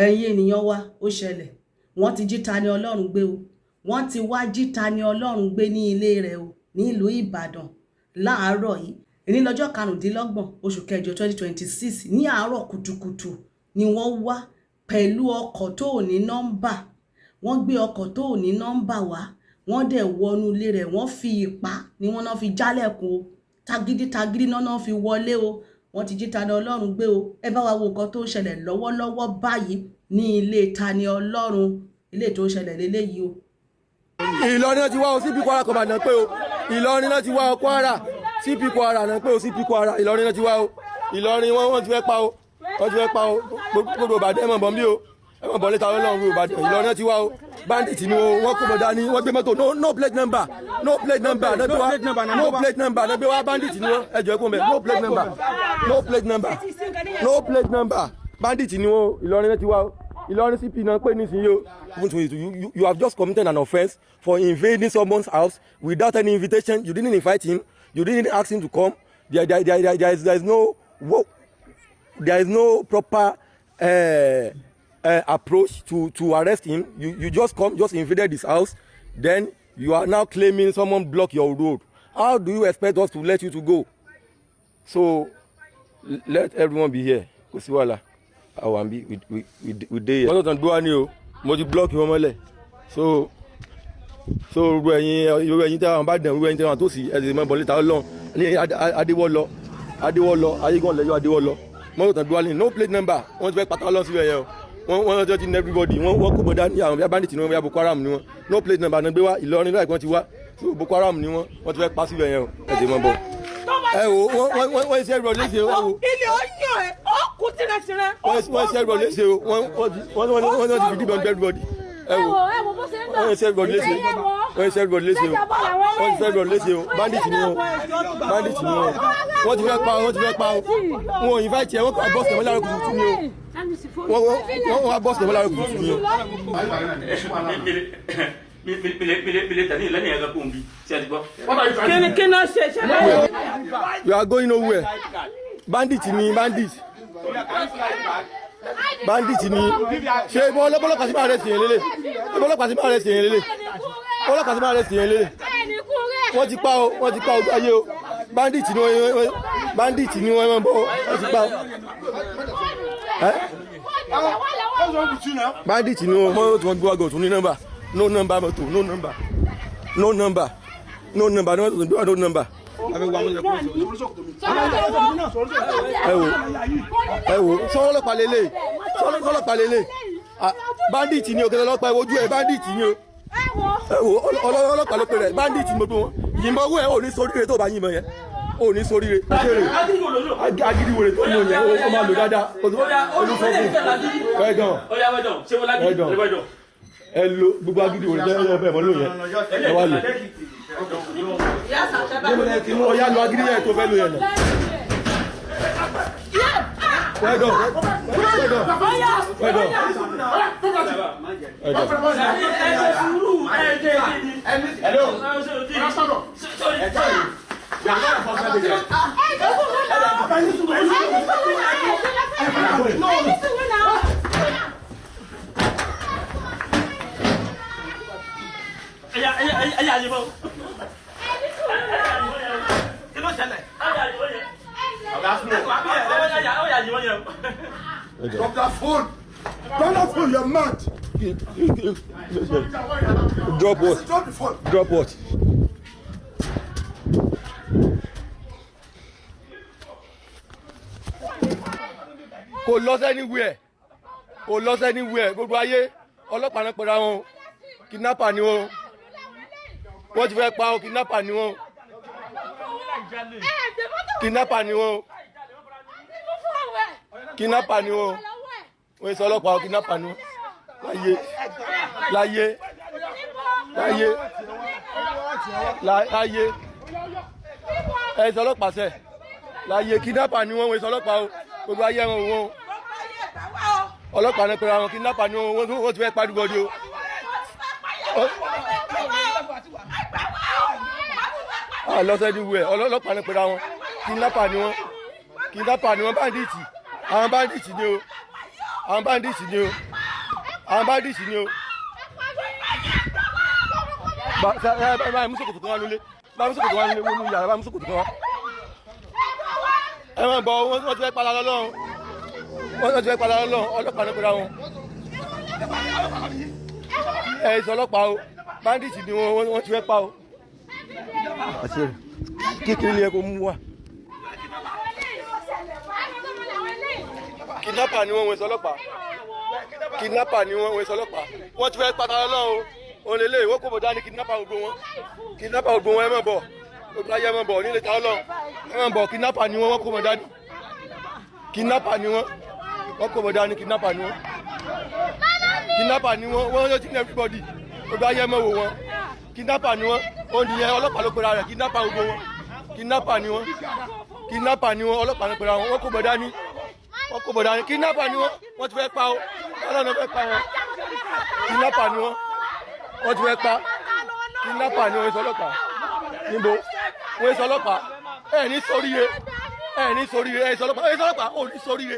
Ẹ̀yin ènìyàn wa, ó ṣẹlẹ̀, wọ́n ti jí Tani Olohun gbé o. Wọ́n ti wá jí Tani Olohun gbé ní ilé rẹ̀ o, nílùú Ìbàdàn láàárọ̀ yìí. Èní lọ́jọ́ 25 oṣù kẹjọ 2026. Ní àárọ̀ kùtùkùtù ni wọ́n wá pẹ̀lú ọkọ̀ tó ò ní nọ́mbà. Wọ́n gbé ọkọ̀ tó ò ní nọ́mbà wá, wọ́n dẹ̀ wọnú ilé rẹ̀. Wọ́n fi ipá ni wọ́n náà fi jálẹ̀kùn o. Tagídí tagídí náà fi wọlé o. Wọ́n ti jí Tani Olohun gbé o. Ẹ bá wa wo nǹkan tó ń ṣẹlẹ̀ lọ́wọ́lọ́wọ́ báyìí ní ilé Tani Olohun. Ilé tó ń ṣẹlẹ̀ lélẹ́yìí o. Ìlọrin náà ti wá o, CP Kwara command náà pé o. Ìlọrin náà ti wá o, Kwara CP Kwara náà pé o. CP Kwara, Ìlọrin náà ti wá o. Ìlọrin, wọ́n ti fẹ́ pa o, wọ́n ti fẹ́ pa o. Gbogbo Ìbàdàn, ẹ mọ̀ bọ̀ bí o, ẹ mọ̀ bọ̀ létà Ọlọ́run. Ìbàdàn, Ìlọrin náà ti wá o. Bandit ni o. Wọ́n kó bọ̀ dání, wọ́n gbé mọ́tò. No, no plate number, no plate number náà gbé wá. No plate number náà gbé wá. Bandit ni wọ́n. Ẹ jọ, ẹ kó mẹ́. No plate number, no plate number, no plate number. Bandit ni wọ́n. Ìlọrin náà ti wá o. Ìlọrin CP náà pé nísìnyí o. You have just committed an offence for invading someone's house without any invitation. You didn't invite him, you didn't ask him to come. There is no proper approach to arrest him. You just come, just invaded his house, then you are now claiming someone block your road. How do you expect us to let you to go? So let everyone be here. Kò sí wàhálà, àwọn àbí we dey here. Mọ́tò tán gbé wá ní o, mo ti block wọn mọ́lẹ̀. So gbogbo ẹ̀yin tẹ́ àwọn bá dẹ̀, gbogbo ẹ̀yin tẹ́ àwọn tó sì ẹ̀ sì mọ́ bọ̀ létà Ọlọ́run ní Adéwọ́lọ, Adéwọ́lọ, Ayégúnlẹ̀yọ, Adéwọ́lọ. Mọ́tò tán gbé wá ní no plate number. Wọ́n ti fẹ́ pátá Ọlọ́run síbẹ̀ yẹn o. Wọ́n ti ní everybody. Wọ́n kó bọ̀dá ní àwọn bí bandit ni wọ́n, bí Boko Haram ni wọ́n. No plate number náà gbé wá. Ìlọrin láì wọ́n ti wá. So Boko Haram ni wọ́n. Wọ́n ti fẹ́ pa síbẹ̀ yẹn o. Ẹ̀ sì mọ́ bọ̀. Ẹ wo, wọ́n ṣe everybody léṣe o. Ẹ wo. Ilé ọyàn ẹ ó kú tìrẹtìrẹ. Wọ́n ṣe everybody léṣe o. Wọ́n ti fi dídán everybody. Ẹ wo, wọ́n ṣe everybody léṣe, wọ́n ṣe everybody léṣe o, wọ́n ṣe everybody léṣe o. Bandit ni wọ́n, bandit ni wọ́n. Wọ́n ti fẹ́ pa, wọ́n ti fẹ́ pa o. Wọn ò invite ẹ. Wọ́n kọ́ bọ́ọ̀sì tẹ̀wọ́n lára kùtùkùtù ni o. Wọ́n wá bọ́ọ̀sì tẹ̀wọ́n lára kùtùkùtù ni o. Mile tani lẹ́nu yẹn kan kó n bí ṣe é ti gbọ́. Kí ni kí náà ṣe ṣe báyìí? You are going nowhere. Bandit ni, bandit, bandit ni. Ṣé bọ́lọ́pàá sí máa rẹ̀ sí yẹn lélẹ̀? Bọ́lọ́pàá sí máa rẹ̀ sí yẹn lélẹ̀? Bọ́lọ́pàá sí máa rẹ̀ sí yẹn lélẹ̀? Wọ́n ti pa o, wọ́n ti pa ojú ayé o. Bandit ni wọ́n, bandit ni wọ́n bọ́. Wọ́n ti pa o. Ẹ́ bandit ni wọ́n. Mọ́tò tí wọ́n gbé wá gò tún ní nọ́mbà. No number mọ́tò, no number, no number, no number ní mọ́tò tó gbé wá, no number. Ẹ wo, ẹ wo, sọlọ́pàá lélẹ̀, sọlọ́pàá lélẹ̀. Ah, bandit ni o. Kẹlẹ́ ọlọ́pàá, ẹ wojú ẹ. Bandit ni o. Ẹ wo, ọlọ́pàá ló pe rẹ̀. Bandit ni gbogbo wọn. Yìnbọn owó ẹ ò ní sóríire. Tó bá yìnbọn yẹn, ò ní sóríire. Agídí wèrè tó mú yẹn, ó máa lò dáadáa. Olùfọ́fún well done. Ó yá, well done. Ṣé wọ́n lágídí? Well done. Well done. Ẹ lo gbogbo agídí wèrè tẹ́ ẹ fẹ́ mọ́ lò yẹn. Ẹ wá lò ó yá, lo agídí yẹn tó fẹ́ lò yẹn nà. Well done, well done, well done, well done. Ẹ ṣe sùúrù, ẹ ṣe kí ni. Hello. Ẹ ṣe òdì. Sọ̀rọ̀. You are not a functional agent. Ẹyà ẹyà ẹyà àyè bọ̀. Kí ló ṣẹlẹ̀? Ẹyà àyè bọ̀ yẹn. Ọ̀gá Snow. Ẹyà ẹyà àyè bọ̀ yẹn. Drop that phone. Drop that phone, you're mad. Drop what? Drop the phone. Drop what? Kò lọ anywhere, kò lọ anywhere. Gbogbo ayé, ọlọ́pàá náà pẹ̀lú àwọn kidnapper ni wọ́n. Wọ́n ti fẹ́ pa o. Kidnapper ni wọ́n, kidnapper ni wọ́n, kidnapper ni wọ́n. Wọ́n sọ ọlọ́pàá o, kidnapper ni wọ́n. Láyé, láyé, láyé, láyé, ẹ sọ ọlọ́pàá sẹ. Láyé, kidnapper ni wọ́n. Wọ́n sọ ọlọ́pàá o. Gbogbo ayé wọn, wọ́n ọlọ́pàá náà pẹ̀lú àwọn kidnapper ni wọ́n. Wọ́n ti fẹ́ pàdúgbò di o. Lọ́sẹ̀ ní wẹ̀, ọlọ́pàá náà pẹ̀lú àwọn kidnapper ni wọ́n, kidnapper ni wọ́n, bandit, àwọn bandit ni o. Àwọn bandits ni o, àwọn bandits ni o. Bá ẹ bá bá mú ṣòkòtò kan wá lólé, bá mú ṣòkòtò kan wá lólé, wọnú yàrá, bá mú ṣòkòtò kan wá. Ẹ máa bọ̀, wọ́n ti fẹ́ padà lọ́lọ́run, wọ́n ti fẹ́ padà lọ́lọ́run. Ọlọ́pàá ló pera wọn. Ẹ sọ ọlọ́pàá o, bandits ni wọ́n, wọ́n ti fẹ́ pa o. Àti kékeré ni ẹ kò mú wa. Kidnapper ni wọ́n, wọ́n sọ ọlọ́pàá. Kidnapper ni wọ́n, wọ́n sọ ọlọ́pàá. Wọ́n ti fẹ́ padà lọ́lọ́run o. Òun lè lè wọ́n kò bọ̀ dání. Kidnapper gbogbo wọn, kidnapper gbogbo wọn. Ẹ má bọ̀, gbogbo ayé, ẹ má bọ̀ nílé ta ọlọ́run, ẹ má bọ̀. Kidnapper ni wọ́n, wọ́n kò bọ̀ dání. Kidnapper ni wọ́n, wọ́n kò bọ̀ dání. Kidnapper ni wọ́n, kidnapper ni wọ́n. Wọ́n yóò ti ní everybody. Gbogbo ayé, ẹ má wò wọ́n. Kidnapper ni wọ́n. Ó nìyẹn, ọlọ́pàá ló pera rẹ̀. Kidnapper gbogbo wọn, kidnapper ni wọ́n, kidnapper ni wọ́n. Ọlọ́pàá ló pera wọn. Wọ́n kò bọ̀ dání, wọ́n kò bọ̀ dání. Kidnapper ni wọ́n. Wọ́n ti fẹ́ pa o, ọlọ́run fẹ́ pa wọn. Kidnapper ni wọ́n, wọ́n ti fẹ́ pa. Kidnapper ni wọ́n. Sọ ọlọ́pàá níbo? Wọ́n sọ ọlọ́pàá. Ẹ ní sóríire, ẹ ní sóríire. Ẹ sọ ọlọ́pàá, ẹ sọ ọlọ́pàá, ò ní sóríire.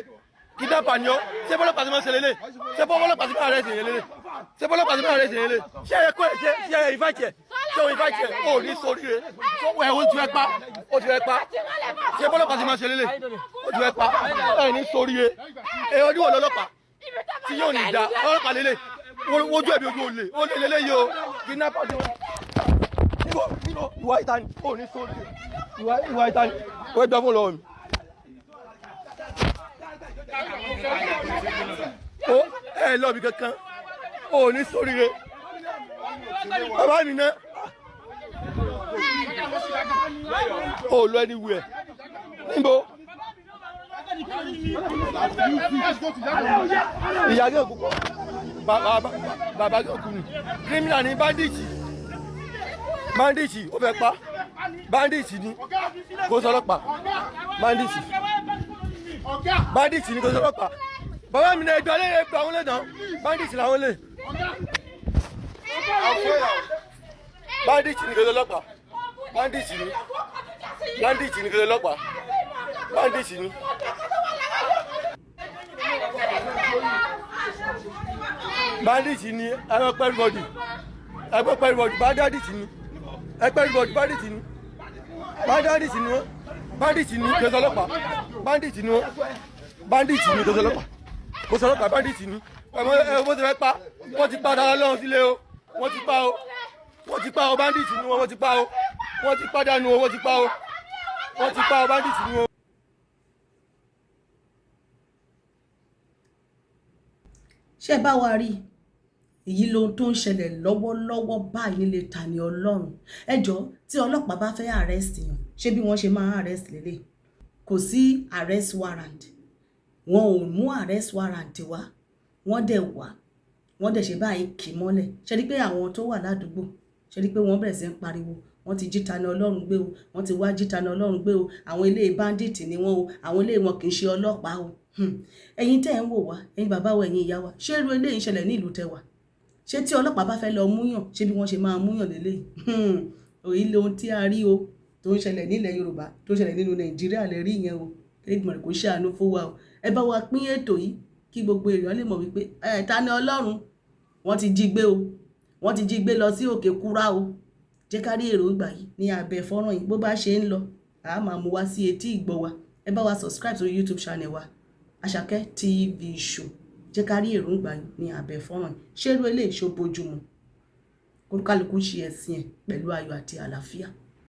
Kidnapper ni ọ́. Ṣé bọ́lọ́pàá ti máa ń ṣe lélẹ̀? Ṣé bọ́lọ́pàá ti máa rẹ̀ ṣe lélẹ̀? Ṣé bọ́lọ́pàá ti máa rẹ̀ ṣe lélẹ̀? Ṣé ẹ kó ẹ ṣe? Ṣé ẹ invite ẹ? Ṣé o invite ẹ? Ò ní sóríire. Ẹ ó ti fẹ́ pa, ó ti fẹ́ pa. Ṣé bọ́lọ́pàá ti máa ṣe lélẹ̀? Ó ti fẹ́ pa. Ẹ ní sóríire. Ẹ ọdún wo lọ́lọ́pàá tí yóò ní da ọlọ́pàá lélẹ̀? Wojú ẹ̀bí ojú olè, olè lélẹ̀ yìí o. Kidnapper ni wọ́n. Níbo níbo? Ìwà ìta ni. Ò ní sóríire. Ìwà ìta ni. Wọ́n gbà fún lọ́wọ́ mi. Ó ẹ lọ́ọ̀bì kankan, ò ní sóríire. Bàbá mi náà ó lọ anywhere. Níbo? Ìyá gé òkú, bàbá gé òkú ni. Criminal ni, bandit, bandit. Ó fẹ́ pa. Bandit ni, kò sọ ọlọ́pàá. Bandit, bandit ni, kò sọ ọlọ́pàá. Bàbá mi náà, ẹgbẹ́ alẹ́, ẹgbẹ́ àwọn lè dán. Bandit làwọn lè. Bandit ni, kò sọ ọlọ́pàá. Bandit ni, bandit ni, kò sọ ọlọ́pàá. Bandit ni. Bandit ni. Ẹgbẹ́ everybody, ẹgbẹ́ everybody. Bandit ni, ẹgbẹ́ everybody. Bandit ni, bandit ni wọ́n. Bandit ni, kò sọ ọlọ́pàá. Bandit ni wọ́n, bandit ni, kò sọ ọlọ́pàá, kò sọ ọlọ́pàá. Bandit ni. Ẹ wọ́n ti fẹ́ pa. Wọ́n ti pa dára lọ́run sílé o. Wọ́n ti pa o, wọ́n ti pa o. Bandit ni wọ́n. Wọ́n ti pa o, wọ́n ti pàdánù o. Wọ́n ti pa o, wọ́n ti pa o. Bandit ni wọ́n. Ṣé bá wa rí èyí lohun tó ń ṣẹlẹ̀ lọ́wọ́lọ́wọ́ báyìí nílé Tani Olohun? Ẹ jọ̀ọ́, tí ọlọ́pàá bá fẹ́ arrest yàn, ṣé bí wọ́n ṣe máa arrest lélẹ̀? Kò sí arrest warrant, wọn ò mú arrest warrant wá. Wọ́n dẹ̀ wá, wọ́n dẹ̀ ṣe báyìí kì í mọ́lẹ̀. Ṣe rí pé àwọn tó wà ládùúgbò, ṣe rí pé wọ́n bẹ̀rẹ̀ sí ń pariwo, "Wọ́n ti jí Tani Olohun gbé o, wọ́n ti wá jí Tani Olohun gbé o, àwọn ilé bandit ni wọ́n o, àwọn ilé wọn kì í ṣe ọlọ́pàá o." Ẹ̀yin tẹ́ ẹ̀ ń wò wá, ẹ̀yin bàbá wa, ẹ̀yin ìyá wa, ṣé irú eléyìí ń ṣẹlẹ̀ ní ìlú tẹwà? Ṣé tí ọlọ́pàá bá fẹ́ lọ múyàn, ṣé bí wọ́n ṣe máa múyàn lélẹ́yìí? Òyìn lohun tí a rí o tó ń ṣẹlẹ̀ nílẹ̀ Yorùbá, tó ń ṣẹlẹ̀ nínú Nàìjíríà lè rí yẹn o. Elédùmarè kò ṣàánú fún wa o. Ẹ bá wa pín ètò yìí kí gbogbo èèyàn lè mọ̀ wípé ẹ Tani Olohun, wọ́n ti jí gbé o, wọ́n ti jí gbé lọ sí Òkè Kúrá o. Jẹ́ ká rí èròǹgbà yìí ní abẹ́ fọ́nrán yìí. Bó bá ṣe ń lọ, a máa mú wá sí etí ìgbọ́ wa. Ẹ bá wa subscribe sórí YouTube channel wa, Àṣàkẹ́ TV Show. Jẹ́ ká rí èròǹgbà yìí ní abẹ́ fọ́nrán yìí. Ṣé irú eléyìí ṣó bójúmu? Kólúkálukú ṣe ẹ̀sìn ẹ̀ pẹ̀lú ayọ̀ àti àlàáfíà.